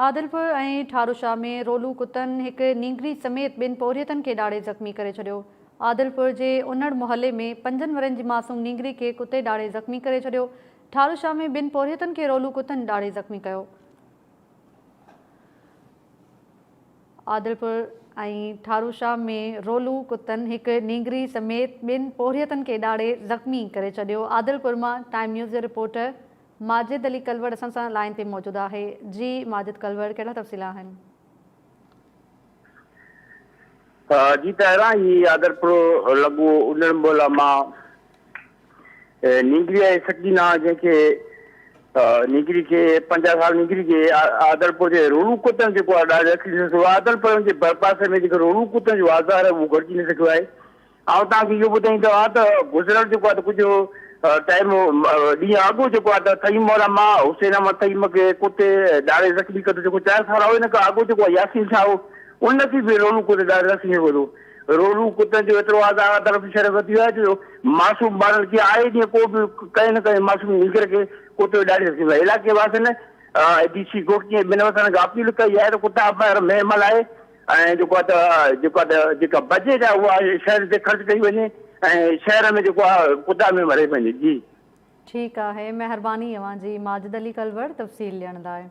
عادلپور ۽ ٺاروشاه ۾ رولو ڪتن هڪ نينگري سميت ٻن پورهيتن کي ڏاڙهي زخمي ڪري ڇڏيو. عادلپور جي انڙ محلي ۾ پنجن ورهين جي معصوم نينگري کي ڪتي ڏاڙهي زخمي ڪري ڇڏيو. ٺاروشاه ۾ ٻن پورهيتن کي رولو ڪتن ڏاڙهي زخمي ڪيو. عادلپور ۽ ٺاروشاه ۾ رولو ڪتن هڪ نينگري سميت ٻن پورهيتن کي ڏاڙهي زخمي ڪري ڇڏيو. عادلپور مان ٽائيم نيوز جو رپورٽر ماجد علي ڪلوڙ اسان سان لائين تي موجود آهي. جي ماجد ڪلوڙ ڪهڙا تفصيل آهن؟ جي طاهره هي آدرپور لڳو انڙ مولا مان نينگري آهي سڪينه جنهن کي نينگري کي 50 سال نينگري کي آدرپور جي رولو ڪتن جيڪو آهي ڏاڍو اڪلي سو آدرپور جي ڀرپاسي ۾ جيڪو رولو ڪتن جو آزار آهي اهو گهٽجي نه سگهيو آهي. آئون توهان کي اهو ٻڌائيندو آهيان ته گذريل جيڪو آهي ته ڪجهه ٽائيم ڏينهن اڳ جيڪو آهي ته ٿهيم مولا مان حسين احمد ٿهيم کي ڪتي ڏاڙهي زخمي ڪيو جيڪو چار سال هو ان کان اڳ جيڪو آهي ياسين شاهه هو ان کي به رولو ڪتي ڏاڙهي زخمي ڪيو. رولو ڪتن جو ايترو آزار طرف شهر وڌي ويو آهي جو معصوم ٻارن کي آئي ڏينهن ڪو به ڪنهن نه ڪنهن معصوم نينگر کي ڪتي ڏاڙهي زخمي ڪيو. علائقي واسين ڊي سي گهوٽڪي ۽ ٻين وسارن کي اپيل ڪئي آهي ته ڪتا ڦر مهم هلائي ۽ جيڪو آهي ته جيڪو آهي ته جيڪا بجيٽ آهي اها شهر تي خرچ ڪئي وڃي ۽ شهر ۾ جيڪو آهي ڪتا ۾ ڀري وڃي جي. ٺيڪ آهي مهرباني اوهان جي ماجد علي ڪلوڙ تفصيل ڏيڻ لاء.